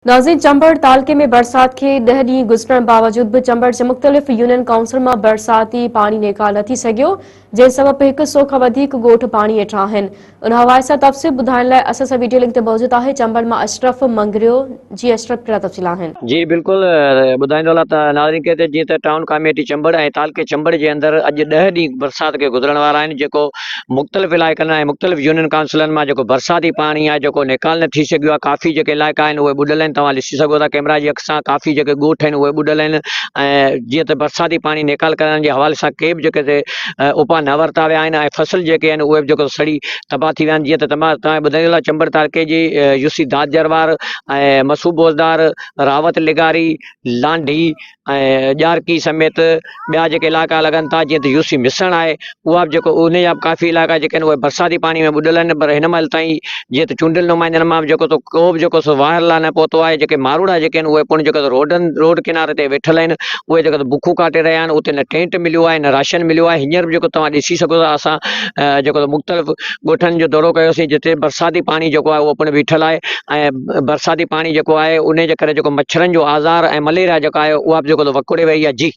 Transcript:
ناظرين چمبڙ تعلقي ۾ برسات کي ڏهه ڏينهن گذرڻ باوجود به چمبڙ جي مختلف يونين ڪائونسل مان برساتي پاڻي نيڪال نه ٿي سگهيو جنهن سبب هڪ سئو کان وڌيڪ ڳوٺ پاڻي هيٺ آهن ان حوالي سان تفصيل ٻڌائڻ لاء اسان سان ويڊيو لنڪ تي موجود آهي چمبڙ مان اشرف مڱريو جي اشرف ڪهڙا تفصيل آهن. جي بلڪل ٻڌائيندو هلان ته ناظرين کي ته جيئن ته ٽائون ڪاميٽي چمبڙ ۽ تعلقي چمبڙ جي اندر اڄ ڏهه ڏينهن برسات کي گذرڻ وارا آهن جيڪو مختلف علائقن ۽ مختلف يونين ڪائونسلن مان جيڪو برساتي پاڻي آهي جيڪو نيڪال نه ٿي سگهيو آهي ڪافي جيڪي علائقا آهن اهي ٻڏل آهن توهان ڏسي سگهو ٿا ڪيمرا جي اک سان ڪافي جيڪي ڳوٺ آهن اهي ٻڏل آهن ۽ جيئن ته برساتي پاڻي نيڪال ڪرڻ جي حوالي سان ڪي به جيڪي سي اپاء نه ورتا ويا آهن ۽ فصل جيڪي آهن اهي به جيڪو سڙي تباهه ٿي ويا آهن جيئن ته تمام توهان ٻڌائيندو لاء چمبڙ تعلقي جي يوسي داد جروار ۽ مسو بوزدار راوت لغاري لانڍي ۽ ڄارڪي سميت ٻيا جيڪي علائقا لڳن ٿا جيئن ته يوسي مسڻ آهي اها به جيڪو ان جا به ڪافي علائقا جيڪي آهن اهي برساتي پاڻي ۾ ٻڏل آهن پر هن مهل تائين جيئن ته چونڊيل نمائندن مان به جيڪو سو ڪو به جيڪو سو واهر لاء نه پهتو آهي جيڪي ماروئڙا جيڪي آهن اهي پڻ جيڪو سو روڊن روڊ ڪناري تي ويٺل آهن اهي جيڪو سو بکون ڪاٽي رهيا آهن اتي نه ٽينٽ مليو آهي نه راشن مليو آهي هينئر به جيڪو توهان ڏسي سگهو ٿا اسان جيڪو سو مختلف ڳوٺن جو دورو ڪيوسين جتي برساتي پاڻي جيڪو آهي اهو پڻ بيٺل آهي ۽ برساتي پاڻي جيڪو آهي انهي جي ڪري جيڪو مڇرن جو آزار ۽ مليريا جيڪا آهي اها به جيڪو وڪوڙي وئي آهي جي.